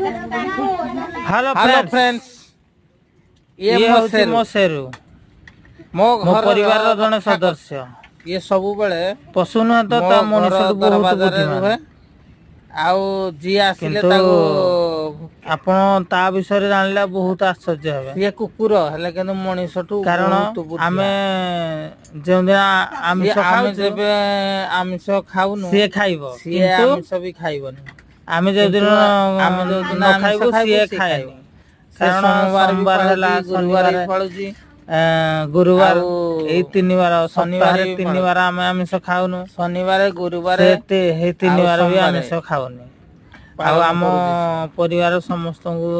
Hello hello friends, friends, ଇଏ ଇଏ ମୋ ହେଉଛି ସେରୁ, ମୋ ସେରୁ, ମୋ ମୋ ଘରର ପରିବାରର ଜଣେ ରକ୍ଷା କର୍ତ୍ତା। ସଦସ୍ୟ। ଇଏ ସବୁବେଳେ ପଶୁ ନୁହେଁ ତ, ମୋ ତା ଘର ମଣିଷଠୁ ବହୁତ ଦରବାଜାରେ ବୁଦ୍ଧିମାନ। ରୁହେ ଆଉ ଯିଏ ଆସିଲେ କିନ୍ତୁ ତାକୁ ଆପଣ ତା ବିଷୟରେ ଜାଣିଲେ ବହୁତ ଆଶ୍ଚର୍ଯ୍ୟ ହେବେ। ସିଏ କୁକୁର ହେଲେ କିନ୍ତୁ ମଣିଷଠୁ କାରଣ ବହୁତ ବୁଦ୍ଧିଆ। ଆମେ ଯେଉଁଦିନ ସିଏ ଆମିଷ ଆମେ ଖାଉଛୁ, ଯେବେ ଆମିଷ ଖାଉନୁ, ସିଏ ଖାଇବ। ସିଏ କିନ୍ତୁ ଆମିଷ ବି ଖାଇବନି। ଆମେ ଯେଉଁଦିନ କିନ୍ତୁ ଆମେ ଯୋଉଦିନ ନ ଆମିଷ ଖାଇବୁ, ଖାଇବୁ, ସିଏ ସିଏ ଖାଏନି। ଖାଇବ। ସେ କାରଣ ସୋମବାର ବି ସୋମବାର ହେଲା, ପାଳୁଛି, ଗୁରୁବାର ବି ଶନିବାର, ପାଳୁଛି, ଗୁରୁବାର, ଆଉ ଏଇ ତିନି ବାର, ଶନିବାର ସପ୍ତାହରେ ବି ତିନି ପାଳୁଛି। ବାର ଆମେ ଆମିଷ ଖାଉନୁ। ଶନିବାର, ଗୁରୁବାର ସେ ହେଇ ତିନି ଆଉ ବାର ବି ସୋମବାର ଆମିଷ ଖାଉନି। ଆଉ ପାଳନ ଆମ କରୁଛି ସେ। ପରିବାର ସମସ୍ତଙ୍କୁ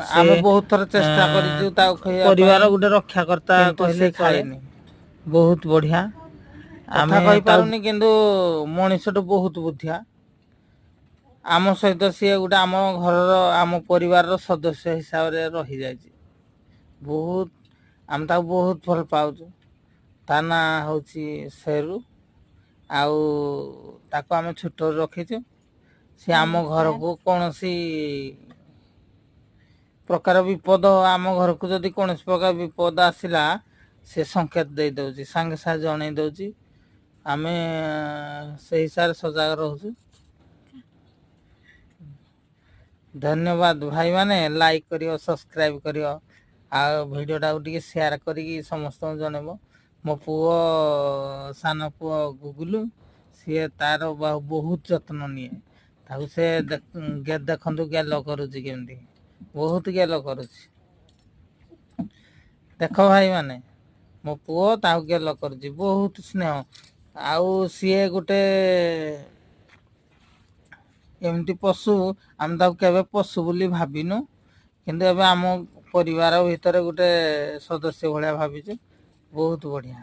ସେ ଆମେ ବହୁତ ଥର ଚେଷ୍ଟା କରିଛୁ ତାକୁ ଖୋଇବା ପରିବାର ପାଇଁ, ଗୋଟେ ରକ୍ଷାକର୍ତ୍ତା କିନ୍ତୁ କହିଲେ ସେ ଚଳେ। ଖାଏନି। ବହୁତ ବଢିଆ। କଥା ଆମେ ତାକୁ କହିପାରୁନି, କିନ୍ତୁ ମଣିଷଠୁ ବହୁତ ବୁଦ୍ଧିଆ। ଆମ ସହିତ ସିଏ ଗୋଟେ ଆମ ଘରର, ଆମ ପରିବାରର ସଦସ୍ୟ ହିସାବରେ ରହିଯାଇଛି। ବହୁତ ଆମେ ତାକୁ ବହୁତ ଭଲ ପାଉଛୁ। ତା ନାଁ ହେଉଛି ସେରୁ ଆଉ ତାକୁ ଆମେ ଛୋଟରୁ ରଖିଛୁ। ସିଏ ଆମ ଘରକୁ କୌଣସି ପ୍ରକାର ବିପଦ, ଆମ ଘରକୁ ଯଦି କୌଣସି ପ୍ରକାର ବିପଦ ଆସିଲା, ସେ ସଂକେତ ଦେଇଦେଉଛି, ସାଙ୍ଗେ ସାଙ୍ଗେ ଜଣେଇ ଦେଉଛି। ଆମେ ସେଇ ହିସାବରେ ସଜାଗ ରହୁଛୁ। ଧନ୍ୟବାଦ ଭାଇମାନେ। ଲାଇକ୍ କରିବ, ସବସ୍କ୍ରାଇବ୍ କରିବ ଆଉ ଭିଡ଼ିଓଟାକୁ ଟିକେ ସେୟାର କରିକି ସମସ୍ତଙ୍କୁ ଜଣେଇବ। ମୋ ପୁଅ, ସାନ ପୁଅ ଗୁଗୁଲୁ, ସିଏ ତାର ବହୁତ ଯତ୍ନ ନିଏ ତାକୁ। ସେ ଦେଖନ୍ତୁ ଗେଲ କରୁଛି କେମିତି, ବହୁତ ଗେଲ କରୁଛି। ଦେଖ ଭାଇମାନେ, ମୋ ପୁଅ ତାକୁ ଗେଲ କରୁଛି, ବହୁତ ସ୍ନେହ। ଆଉ ସିଏ ଗୋଟେ ଏମିତି ପଶୁ, ଆମେ ତାକୁ କେବେ ପଶୁ ବୋଲି ଭାବିନୁ, କିନ୍ତୁ ଏବେ ଆମ ପରିବାର ଭିତରେ ଗୋଟେ ସଦସ୍ୟ ଭଳିଆ ଭାବିଛୁ। ବହୁତ ବଢ଼ିଆ।